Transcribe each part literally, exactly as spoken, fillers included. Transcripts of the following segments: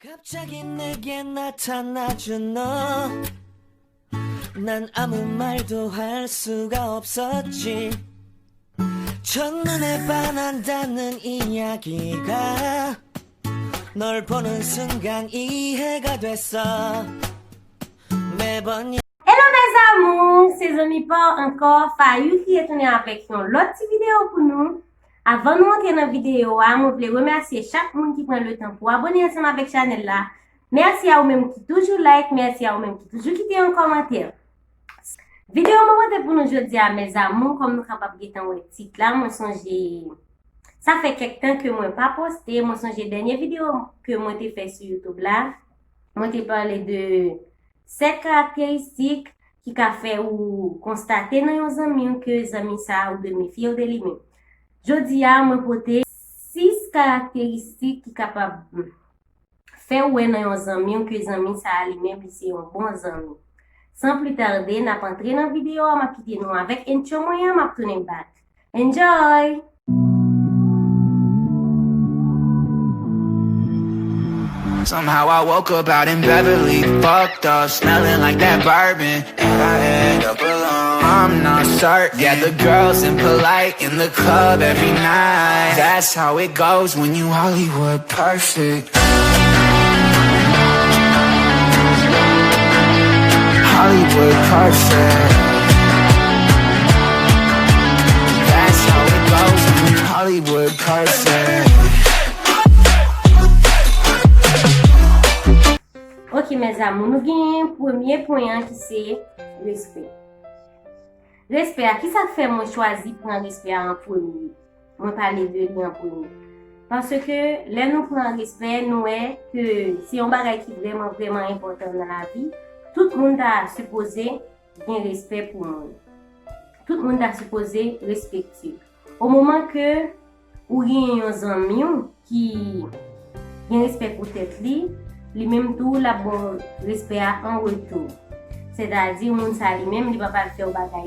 갑자기 내게 나타나준 너. 난 아무 말도 할 수가 없었지. 첫눈에 반한다는 이야기가 널 보는 순간 이해가 됐어. 매번 Hello mes amours, se zanmi pa w ankò, Fayou ki retounen avèk yon lòt ti videyo pou nou. Avan nou antre nan videyo a, mwen vle remèsye chak moun ki pran le tan pou abone ansanm avèk chanèl la. Mèsi a ou menm ki toujou like, mèsi a ou menm ki toujou kite yon kòmantè. Videyo mwen pote pou nou jodi a, mes amours, kòm nou kapab gentan wè tit la, mwen sonje, sa fè kèk tan ke mwen pa poste, mwen sonje dènye videyo ke mwen te fè sou YouTube la, mwen te pale de sèt karakteristik ki ka fè ou konstate nan yon zanmi w ke zanmi sa a ou dwe mefye w de li menm. Jodi a, mwen pote sis karakteristik ki kapab fè w wè nan yon zanmi w ke zanmi sa a li menm li se yon bon zanmi. San pli tade, n ap antre nan videyo a, m ap kite nou avèk intro mwen an, m ap tounen back. Enjoy! Somehow I woke up out in Beverly, fucked up, smelling like that bourbon, and I end up alone. I'm not certain. Yeah, the girls impolite in the club every night. That's how it goes when you Hollywood perfect. Hollywood perfect. That's how it goes when you Hollywood perfect. Ok, mes amours, nou genyen premye pwen an ki se respè. Respè a, kisa k fè mwen chwazi pran respè a an premye? Mwen pale de li an premye. Paske lè nou pran respè, nou wè ke se yon bagay ki vrèman, vrèman enpòtan nan lavi. Tout moun ta sipoze gen respè pou moun. Tout moun ta sipoze respekte. O moman ke ou gen yon zanmi w ki gen respè pou tèt li, li menm tou l ap ba w respè a an retou. Sètadi, moun sa li menm, li pa pral fè w bagay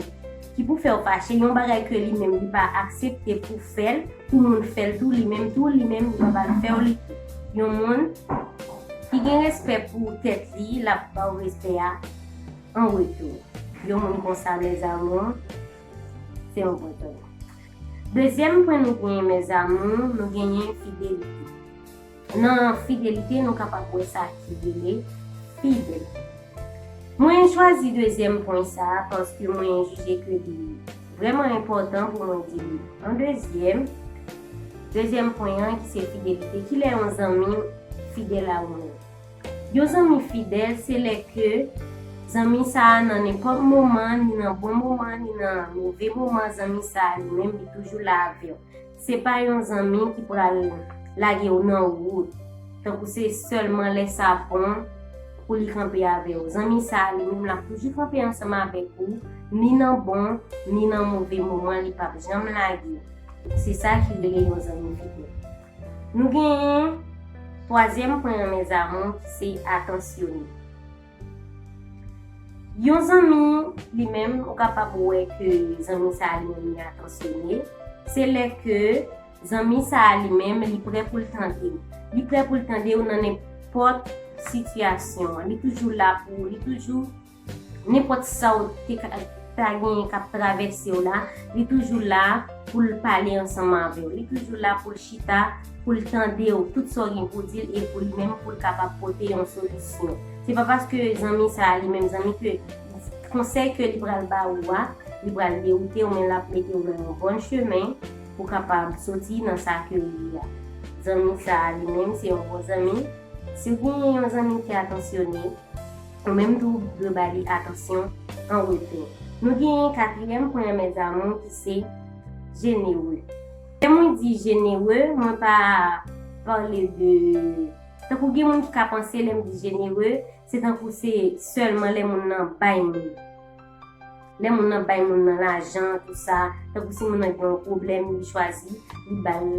ki pou fè w fache, yon bagay ke li menm li pa aksepte pou fè l, pou moun fè l tou, li menm tou, li menm li pa pral fè w li tou. Yon moun ki gen respè pou tèt li, l ap ba w respè a an retou. Yon moun konsa, mes amours, se yon pwen tonè. Dezyèm pwen nou genyen, mes amours, nou genyen fidelite. Nan fidelite, nou kapab wè sa ki rele fidèl. Mwen chwazi dezyèm pwen sa a paske mwen jije ke li vrèman enpòtan pou mwen di li an dezyèm. Dezyèm pwen an ki se fidelite. Kilè yon zanmi fidèl a ou menm? Yon zanmi fidèl, se lè ke zanmi sa a nan nenpòt moman, ni nan bon moman, ni nan move moman, zanmi sa a li menm, li toujou la avè w. Se pa yon zanmi ki pral lage w nan wout, tankou se sèlman lè sa bon pou li kanpe avè w. Zanmi sa a li menm, l ap toujou kanpe ansanm avèk ou, ni nan bon, ni nan move moman, li p ap janm lage w. Se sa ki rele yon zanmi fidèl. Nou genyen twazyèm pwen an, mes amours, ki se atansyone. Yon zanmi, li menm, ou kapab wè ke zanmi sa a li menm li atansyone, se lè ke zanmi sa a li menm li prè pou l tande w. Li prè pou l tande w nan nenpòt sitiyasyon. Li toujou la pou ou, li toujou, nenpòt sa w te ka, ta genyen k ap travèse w la, li toujou la pou l pale ansanm avè w. Li toujou la pou l chita, pou l tande w, tout sa w gen pou di l, e pou li menm, pou l kapab pote yon solisyon. Se pa paske zanmi sa a li menm, zanmi ke, konsèy ke li pral ba ou a, li pral dewoute w, men l ap mete w nan yon bon chemen pou kapab soti nan sa ke ou ye a. Zanmi sa a li menm, se yon bon zanmi. Si w genyen yon zanmi ki atansyone, ou menm tou dwe ba li atansyon an retou. Nou genyen katriyèm pwen an, mes amours, ki se jenere. Lè mwen di jenere, mwen pa pale de, tankou gen moun ki ka panse lè m di jenere, se tankou se sèlman lè moun nan bay moun. Lè moun nan bay moun nan lajan, tou sa, tankou si moun nan gen yon pwoblèm, li chwazi, li ba l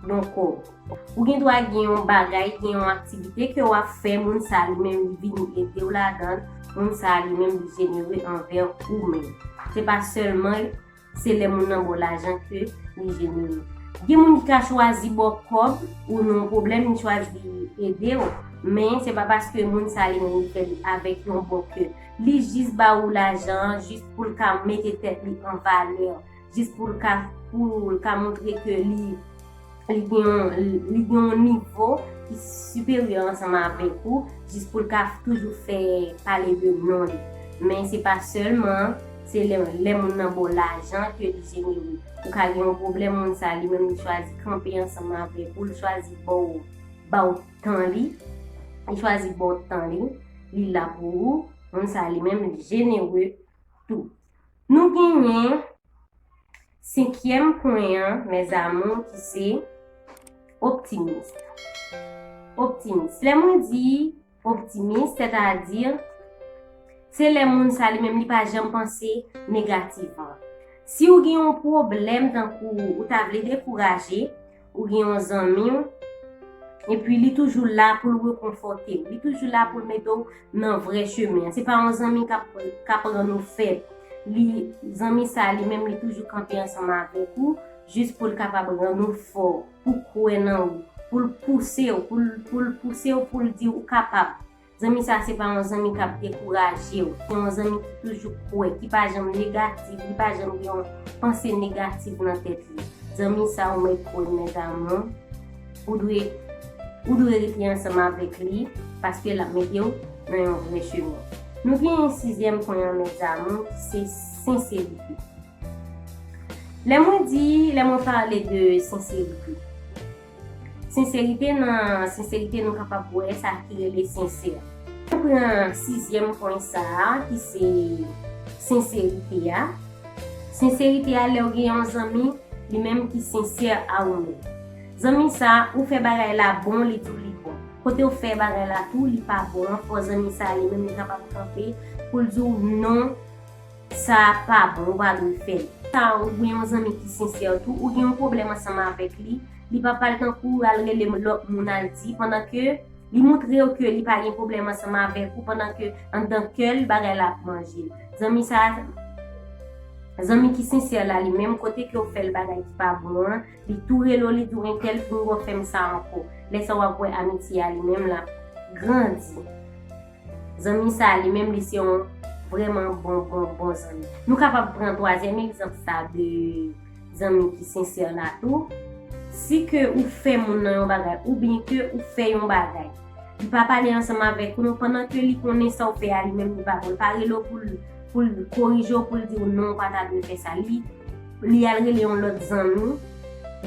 yon kòb. Ou gen dwa gen yon bagay, gen yon aktivite ke w ap fè, moun sa li menm li vini ede w ladan l, moun sa li menm li jenere anvè ou menm. Se pa sèlman se lè moun nan ba w lajan ke li jenere. Gen moun ki ka chwazi ba w kòb, ou nan yon pwoblèm, li chwazi ede w. Men se pa paske moun sa li menm li fè l avèk yon bon kè. Li jis ba ou lajan an, jis pou l ka mete tèt li an valè. Jis pou l ka, pou l ka montre ke li, li gen yon, li gen yon nivo ki siperyè ansanm avèk ou, jis pou l ka toujou fè pale de non li. Men se pa sèlman, se lè, lè moun nan ba w lajan ke li jenere. Ou ka gen yon pwoblèm, moun sa li menm li chwazi kanpe ansanm avèk ou, li chwazi ba w, ba w tan li, li chwazi ba w tan li, li la pou ou, moun sa li menm li jenere tou. Nou genyen senkyèm pwen an, mes amours, ki se optimis. Optimis. Lè mwen di optimis, sètadi, se lè moun sa li menm li pa janm panse negativman. Si w gen yon pwoblèm tankou ou ta vle dekouraje, ou gen yon zanmi w, epi li toujou la pou l rekonfòte w, li toujou la pou l mete w nan vrè chemen an. Se pa yon zanmi k ap, k ap rann ou fèb. Li, zanmi sa li menm li toujou kanpe ansanm avèk ou, jis pou l kapab rann ou fò, pou kwè nan ou, pou l pouse w, pou l, pou l pouse w, pou l di w kapab. Zanmi sa se pa yon zanmi k ap dekouraje w. Se yon zanmi ki toujou kwè, ki pa janm negatif, ki pa janm gen yon panse negatif nan tèt li. Zanmi sa ou mèt kwè, mes amours, ou dwe, ou dwe rete ansanm avèk li, paske l ap mete w nan yon vrè chemen. Nou gen sizyèm pwen an, mes amours, ki se senserite. Lè mwen di, lè mwen pale de senserite, senserite nan, senserite nou kapab wè sa ki rele sensè. Nou pran sizyèm pwen sa a, ki se senserite a. Senserite a, lè w gen yon zanmi, li menm ki sensè a ou menm. Zanmi sa, ou fè bagay la bon, li di w li bon. Kote w fè bagay la tou, li pa bon an, fò zanmi sa, li menm, li kapab kanpe pou l di w non, sa pa bon, ou pa dwe fè l. Sa, ou gen yon zanmi ki sensè tou, ou gen yon pwoblèm ansanm avèk li, li pa pral tankou al rele lòt moun al di, pandan ke li montre w ke li pa gen pwoblèm ansanm avèk ou, pandan ke anndan kè l, bagay la ap manje l. Zanmi sa, zanmi ki sensè la, li menm, kote ke w fè l bagay ki pa bon an, li tou rele w, li di w entèl pou w fè m sa ankò. Lè sa w ap wè amitye a li menm l ap grandi. Zanmi sa a li menm li se yon vrèman bon, bon, bon zanmi. Nou kapab pran twazyèm egzanp sa de zanmi ki sensè la tou. Si ke ou fè moun nan yon bagay, oubyen ke ou fè yon bagay, li pa pale ansanm avèk ou non, pandan ke li konnen sa w fè a li menm li pa bon, li pa rele w pou l, pou l korije w, pou l di w non, ou pa ta dwe fè sa. Li, li al rele yon lòt zanmi,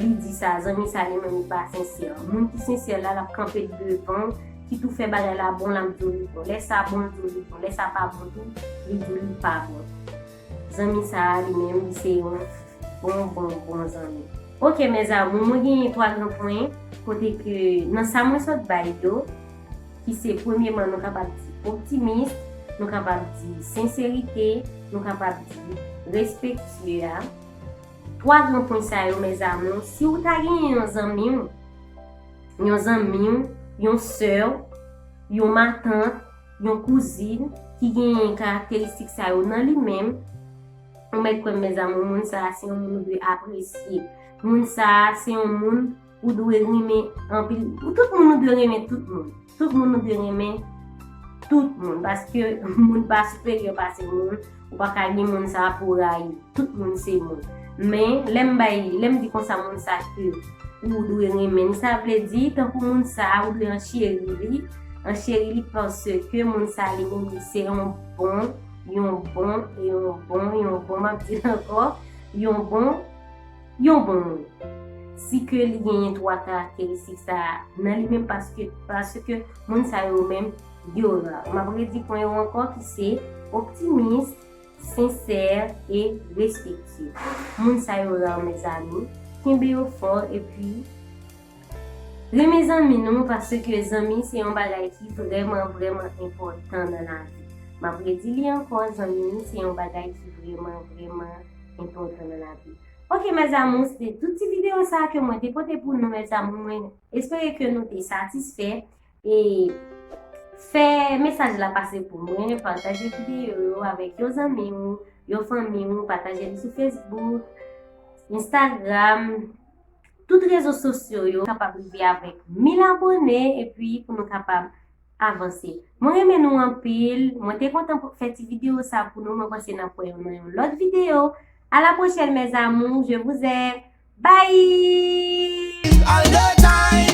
li di sa, zanmi sa li menm li pa sensè. Moun ki sensè la, l ap kanpe devan w, ki tou fè bagay la bon, l ap di w li bon. Lè sa bon, l di w li bon. Lè sa pa bon tou, li di w li pa bon. Zanmi sa a li menm, li se yon bon, bon, bon zanmi. Ok, mes amours, mwen genyen twa gran pwen kote ke nan sa mwen sot bay yo, ki se premyeman nou kapab di optimis, nou kapab di senserite, nou kapab di respektye a. Twa gran pwen sa yo, mes amours, si w ta genyen yon zanmi w, yon zanmi w, yon sè w, yon matant, yon kouzin ki genyen karakteristik sa yo nan li menm, ou mèt kwè m, mes amours, moun sa a se yon moun ou dwe apresye. Moun sa a se yon moun ou dwe renmen anpil. Ou tout moun ou dwe renmen tout moun. Tout moun ou dwe renmen tout moun. Paske moun pa siperyè pase moun. Ou pa ka gen moun sa a pou w rayi. Tout moun se moun. Men, lè m bay, lè m di konsa moun sa ke ou dwe renmen l, sa vle di, tankou moun sa a, ou dwe ancheri li. Ancheri li paske moun sa a li menm li se yon bon, yon bon, yon bon, yon bon, m ap di l ankò, yon bon, yon bon moun. Si ke li genyen twa karakteristik sa a nan li menm, paske, paske moun sa yo menm, yo ra. M ap redi pwen yo ankò ki se optimis, sensè e respektye. Moun sa yo ra, mes amours. Kenbe yo fò epi renmen zanmi nou, paske zanmi se yon bagay ki vrèman, vrèman enpòtan nan lavi. M ap redi li ankò, zanmi se yon bagay ki vrèman, vrèman enpòtan nan lavi. Ok, mes amours, se te tout ti videyo sa a ke mwen te pote pou nou, mes amours. Mwen espere ke nou te satisfè. E fè mesaj la pase pou mwen, pataje videyo yo avèk yon zanmi w, yon fanmi w, pataje li sou Facebook, Instagram, tout rezo sosyo yo, kapab rive avèk mil abone, epi pou nou kapab avanse. Mwen renmen nou anpil. Mwen te kontan pou fè ti videyo sa pou nou. Mwen panse n ap wè yo nan yon lòt videyo. À la prochaine, mes amours. Je vous aime. Bye! All the time.